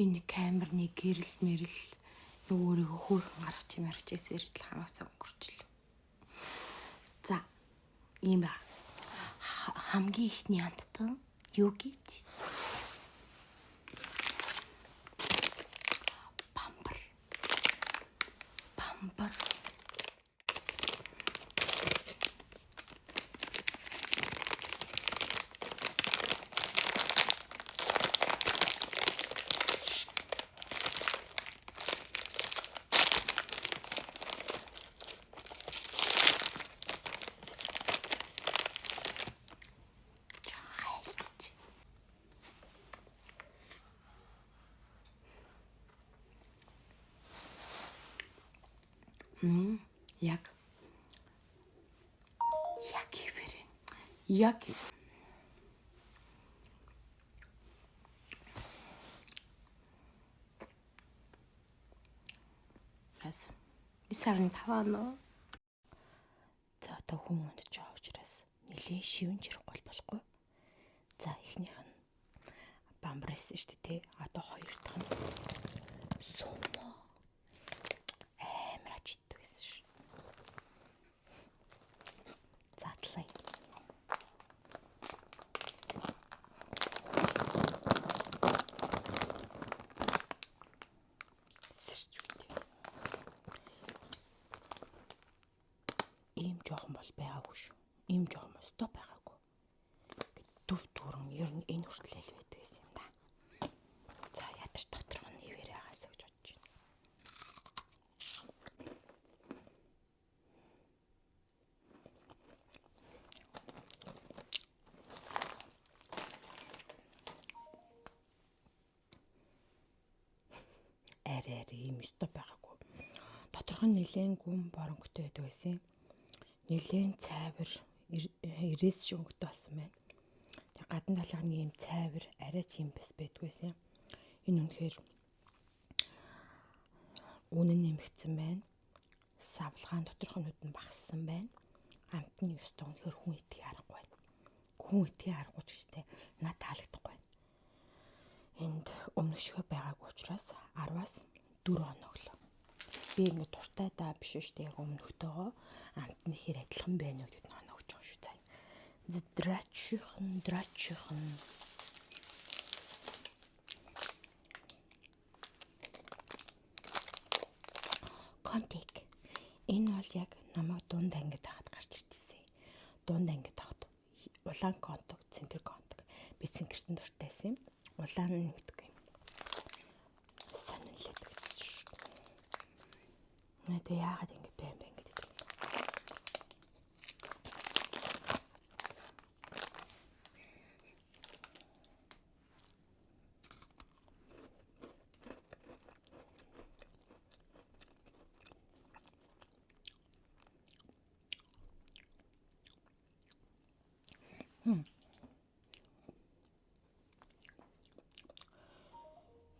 Энэ камерны гэрэл мэрэл нөгөө өөрийгөө хөөрхөн гаргах юм ярих чийсээр л хамаасаа өнгөрчлөө. За ийм ба. Хамгийн ихний амттан юу гэж? Бамбар. Бамбар. Хайлтч. Яг яг ивэрэн. Яг Бас 9.5 оноо. За одоо хүн унтж байгаа учраас нэлээд шивэн чирэхгүй болохгүй. За эхнийх нь бамбар байсан шүү дээ, тэ. Одоо хоёр дахь нь сумо. Амар авч иддэг байсан шүү. Задлаа. Сэрч үгүй. Ийм жоохон бол байгаагүй шүү. Ийм жоохон бол стоп байгаагүй. Ингээд төв дүүрэн ер нь энэ хүртэл л байдаг гэсэн юм да. За ядаж доторх нь ивэр байгаасаа гэж бодож байна. Арай арай ийм өстой байгаагүй. Доторх нь нэлээд гүн боронктой байдаг байсан. Нэлээд цайвар ирээс шиг өнгөтэй болсон байна. Тэг гадна талынх нь ийм цайвар арай ч юм бас байдгүйсэн. Энэ үнэхээр үнэн нэмэгдсэн байна. Савлгаан доторх нь нүд нь багассан байна. Амт нь ёстой үнэхээр хүн итгэх аргагүй байна. Хүн итгэх аргагүй ч гэжтэй над таалагдахгүй байна. Энд өмнөх шигэ байгаагүй учраас 10-аас 4 оноо өглөө. Би ингээд дуртай даа биш шүү дээ. Яг өмнөхтэйгөө амт нь хэр адилхан байна вэ гэдэгт оноо өгч байгаа шүү. За. Драчихан, драчихан. Контек. Энэ бол яг намайг дунд ангид байхад гарч ирчихсэн. Дунд ангид байхад улаан контог, цэнхэр контог. Би цэнхэртэн дуртай байсан юм. Улаан нь мэдгүй. Сонирхолтой гэсэн шүү. Нэ яагаад ингэ бэм бэм гэдэг юм.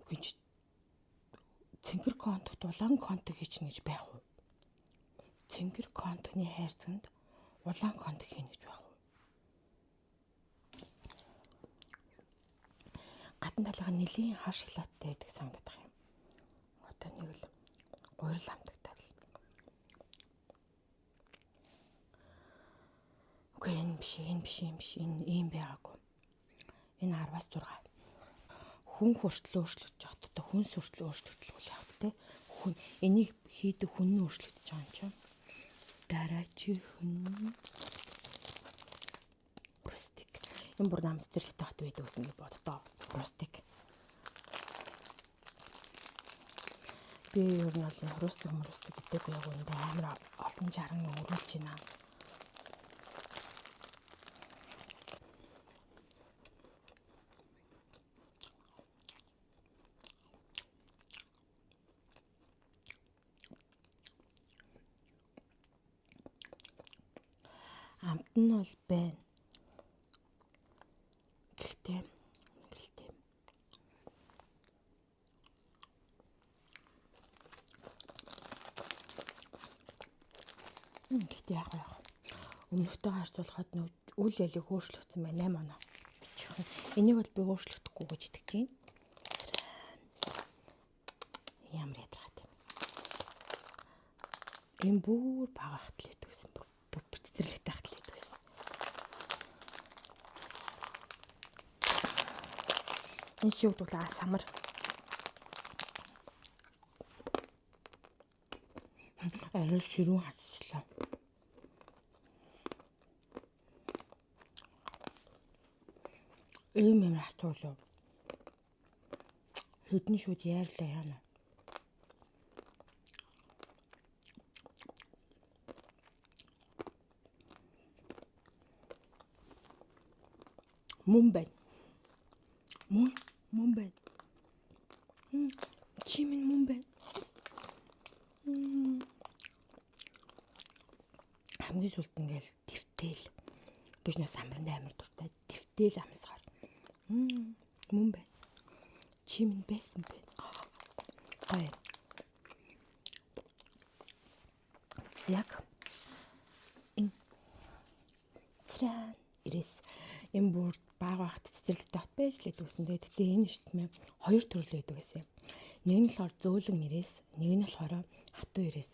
Гинч цэнхэр контогт улаан контог хийчихнэ гэж байх уу? Цэнхэр контогны хайрцагт улаан контог хийнэ гэж байх уу? Гадна талынхаа нэлийн хар шоколадтай байдаг санагдах юм. Одоо нэг л гурил амтагтал. Үгүй энэ биш, энэ биш, энэ биш, энэ ийм байгаагүй. Энэ 10-аас 6. Хүн хүртэл өөрчлөгдөж байгаа. Одоо хүнс хүртэл өөрчлөгдөл яах вэ? Хүн энийг хийдэг хүн нь өөрчлөгдөж байгаа юм чинь. Дараачих нь Рустик. Энэ бүр намс зэрэгтэй хат байдаг гэсэн гэж боддоо. Рустик. Би ер нь бол энэ рустик мрустик гэдэг яг үүндээ амар олон 60 юм өрүүлж байна. Амт нь бол байна. Гэхдээ нэг л тийм. Гэхдээ яг яг өмнөхтэйгээ харьцуулахад нөө үл ялыг өөрчлөгдсөн байна 8 оноо. Энийг бол би өөрчлөгдөхгүй гэж итгэж байна. Ямар ядаргаад юм. Энэ бүр бага хатл байдаг гэсэн. Бүр цэцэрлэгтэй хатл байдаг гэсэн. Энэ чи юу гэдэг вэ? Самар. Арай ширүүн хатчлаа. Ийм юм хатуулав. Хэдэн шүд яарлаа яана. Мөн байна. Мөн мөн байна. Чи минь мөн байна. Хамгийн сүүлд ингээл твтэл би ч нэ самранд амар дуртай твтэл амсгаар. Мөн байна. Чи минь байсан бэ. Гоё. Яг энэ цран ирэс энэ бүр баг багт цэцэрлэгтэй хот байж л гэдэг үсэн. Тэгээд гэтээ энэ штмээ хоёр төрөл байдаг гэсэн юм. Нэг нь болохоор зөөлөн ирэс, нэг нь болохоор хатуу ирэс.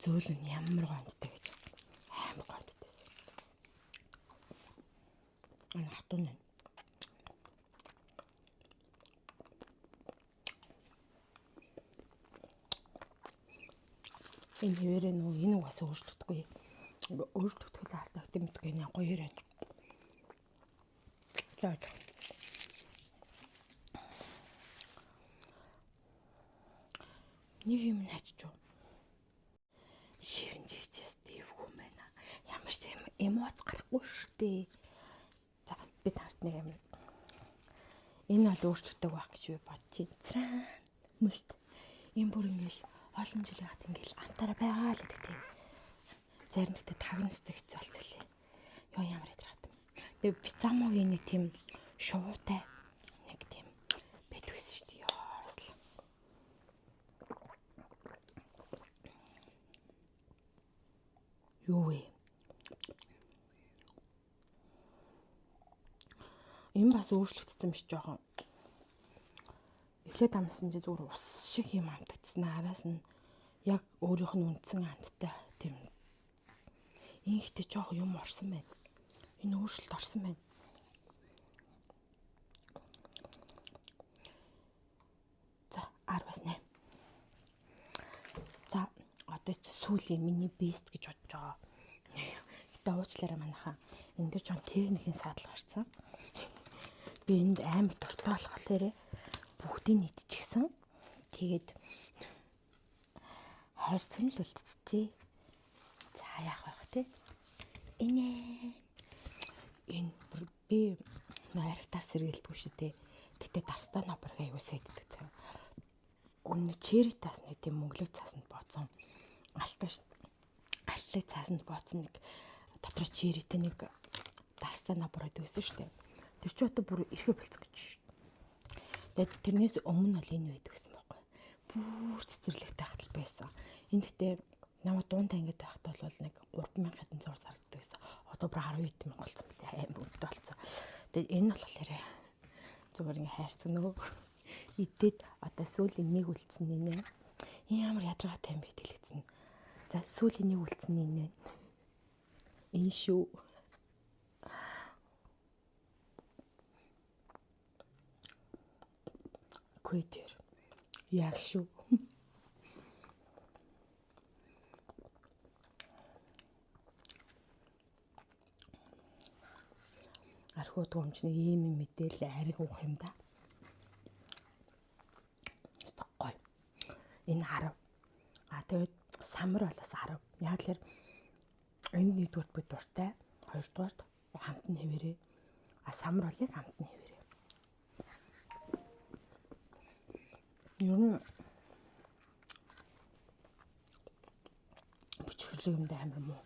Зөөлөн ямар гоё амттай гэж. Амар гоё амттай байсан. Энэ хатуу нь. Энэ хэвээрээ нөө энэ угаас өөрчлөгдөхгүй. Өөрчлөгдөх л алдагт юм мэдгүй нэ гоё хэрэг. За. Нэг юм начиж юу. Шивэн чигчээс дэвгүй юм байна. Ямар ч юм эмоц гарахгүй штэ. За би тарт нэг юм. Энэ бол өөрчлөгдөг байх гэж би бодчих. Цран мөлт. Энэ бүр ингээл олон жил хат ингээл амтаараа байгаа л гэдэг тийм. Зарим гэхдээ тагнасдаг хэцүү болцлээ. Йоо ямар ядраад юм. Тэгээ пиццамогийн нэг тийм шувуутай нэг тийм байдаг гэсэн шүү дээ. Йоо бас л. Юу вэ? Энэ бас өөрчлөгдсөн биш жоохон. Эхлээд амсан чи зүгээр ус шиг юм амтагдсан. Араас нь яг өөрийнх нь үндсэн амттай тийм. Энэ ихтэй жоох юм орсон байна. Энэ өөрчлөлт орсон байна. За 10-8. За одоо сүүлийн миний бест гэж бодож байгаа. Гэтэ уучлаарай манайхаа. Энэ дээр жоон техникийн саадал гарсан. Би энд амар дуртай болохоор бүгдийг нийтчихсэн. Тэгээд хайрцаг л үлдчихжээ. За яах вэ те? Энэ энэ би наригтаар сэргэлдэггүй шүү дээ. Гэтэ дарстаа нобрыг аягүй сайддаг заяа. Өмнө черри таас нэг тийм мөнгөлөг цаасанд бооцсон. Алтан алтлыг цаасанд бооцсон нэг дотор черритэй нэг дарстаа нобр гэдэг байсан шүү дээ. Тэр чи одоо бүр эрхэ болцсон гэж шүү. Тэгээд тэрнээс өмнө бол энэ байдаг гэсэн байхгүй. Бүр цэцэрлэгтэй байхад л байсан. Энэ гэхдээ намайг дуунтай ингээд байхад бол нэг 3000 хэдэн зур сарагддаг байсан. Одоо бүр 12 мянга болсон мөлий амар үнэтэй болсон. Тэгээд энэ болохоор зүгээр ингээ хайрцаг нөгөө идээд одоо сүүлийн нэг үлдсэн нэ. Энэ ямар ядаргаатай юм бэ дэлгэцэн. За сүүлийн нэг үлдсэн нэ. Энэ шүү. Квитер. Яг шүү. Архиуд гомч нэг ийм юм мэдээл ариг уух юм да. Гоё. Энэ 10. А тэгээд самар болоос 10. Яг л энэ нэгдүгürt би дуртай. Хоёрдугаарт хамт нь хэвээрээ. А самар бол яг хамт нь хэвээрээ. Ер нь бичгэрлэг юмдаа амар муу.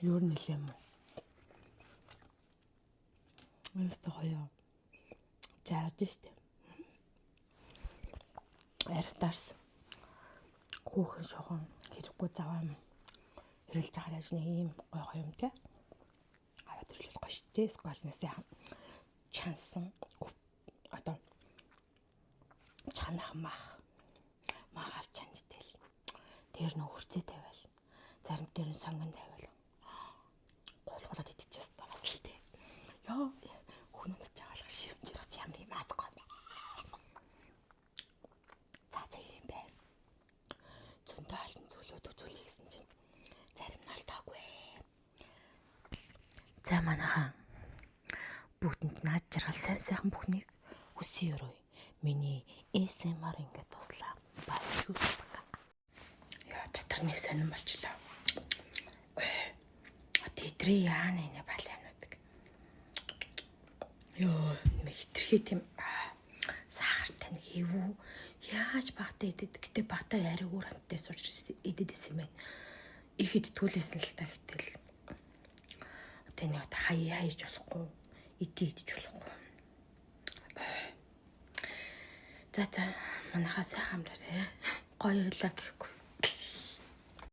Ер нь нэлээ муу. Өнөөдөр гоё жаргаж штэ. Аритарс хүүхэн шохон хэрэггүй заваа юм хэрэлж байгаа яаж нэг ийм гой гой юм те. Аваад ирлээ гоё штэ. Сквалнаас чансан одоо чанах мах мах. Тэр нөх хөрцөө тавиал. Зарим дээр нь сонгон тавиал. Гулгуулад идчихсэн та бас л тий. Йоо хүн унтж байгаа болохоор шивмжирч ямар юм аахгүй. За за юм бэ. Зөндөө олон зүйлүүд үзүүлье гэсэн чинь зарим нь олдоогүй. За манайхан бүгдэнд наад жаргал сайн сайхан бүхнийг хүсье өрөөе. Миний ASMR ингээд дуслаа. Баяр шүү. Яа дотор нэг сонирн болчлоо. Тэдрээ яана нэ бал юмнууд. Йоо, нэг хитрхи тийм сахартай нэг эвүү яаж багтаа идэд. Гэтэ багтаа арай өөр хамттай сууж идэд исэн юм байна. Их идтгүүлсэн л та гэтэл одоо нэг хаяа хийж болохгүй, идэ идэж болохгүй. За за манайхаа сайхан амраарай. Гоё байлаа гэхгүй.